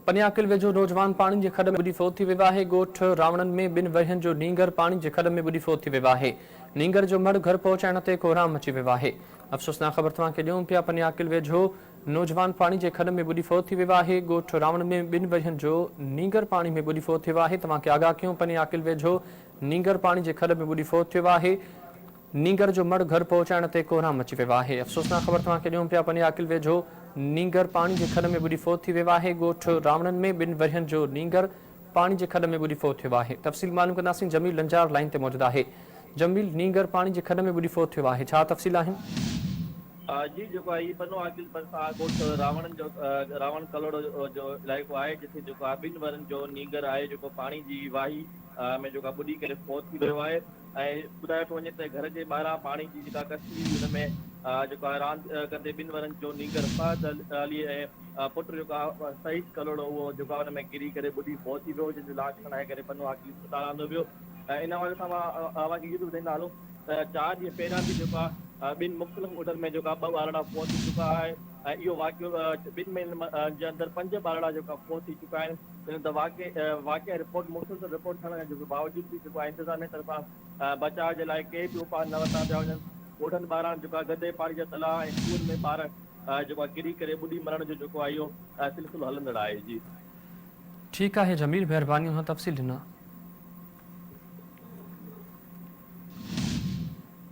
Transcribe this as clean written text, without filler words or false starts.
پنياڪل ويجهو نوجوان پاڻي جي کڏ ۾ ٻڏي فوت ٿي ويو آهي، ڳوٺ راوڻن ۾ ٻن ورهين جو نينگر پاڻي جي کڏ ۾ ٻڏي فوت ٿي ويو آهي، نينگر جو مڙهه گهر پهچائڻ تي ڪهرام مچي ويو آهي. افسوسناڪ خبر توهان کي ڏيون پيا پنياڪل ويجهو نوجوان پاڻي جي کڏ ۾ ٻڏي فوت ٿي ويو آهي، ڳوٺ راوڻ ۾ ٻن ورهين جو نينگر پاڻي ۾ ٻڏي فوت ٿيو آهي، توهان کي آگاهه ڪيون پنياڪل ويجهو نينگر پاڻي جي کڏ ۾ ٻڏي فوت ٿيو آهي. نينگر جو مڙهه گهر پهچائڻ تي ڪهرام مچي ويو آهي. افسوسناڪ خبر توهان کي ڏيون پيا پني عاقل ويجهو نينگر پاڻي جي کڏ ۾ ٻڏي فوت ٿي ويو آهي. ڳوٺ راوڻن ۾ ٻن ورهين جو نينگر پاڻي جي کڏ ۾ ٻڏي فوت ٿيو آهي. تفصيل معلوم ڪنداسين جميل لنجار لائين تي موجود آهي. جميل نينگر پاڻي جي کڏ ۾ ٻڏي فوت ٿيو آهي ڇا تفصيل آهن؟ جي جيڪو آهي هي پنو عاقل ڀرسان ڳوٺ راوڻن جو راوڻ ڪلهوڙو جو علائقو آهي جتي جيڪو آهي ٻن ورهين جو نينگر آهي جيڪو پاڻي جي واهي ۾ جيڪو آهي ٻڏي ڪري فوت ٿي ويو آهي. ۽ ٻڌايو پيو وڃي ته گهر جي ٻاهران پاڻي جي جيڪا ڪشتي هئي ان ۾ جيڪو آهي راند ڪندي ٻن ورهين جو نينگر فهد علي ۽ پٽ جيڪو آهي سعيد ڪلهوڙو اهو جيڪو آهي ان ۾ ڪري ڪري ٻڏي فوت ٿي ويو جنهن جو لاش کڻائي ڪري پنو عاقل اسپتال آندو ويو ۽ ان حوالي سان مان اوهان کي اهو به ٻڌائيندا هلون ته چار ڏينهن پهريان به جيڪو آهي ٻن مختلف ڳوٺن ۾ جيڪو آهي ٻه ٻارڙا فوت ٿي چڪا آهن ۽ اهو واقعو ٻن مهينن جي اندر پنج ٻارڙا جيڪا فوت ٿي چڪا آهن جڏهن ته واقعي رپورٽ مسلسل رپورٽ ٿيڻ جي باوجود به جيڪو آهي انتظاميه طرفان بچاء جي لاء ڪي به اپاء نه ورتا پيا وڃن ڳوٺن ٻاهران جيڪو آهي گندي پاڻي جا تلاء ۽ کوهن ۾ ٻار جيڪو آهي ڪري ڪري ٻڏي مرڻ جو جيڪو آهي اهو سلسلو هلندڙ آهي جي. ٺيڪ آهي جميل مهرباني اوهان تفصيل ڏنا.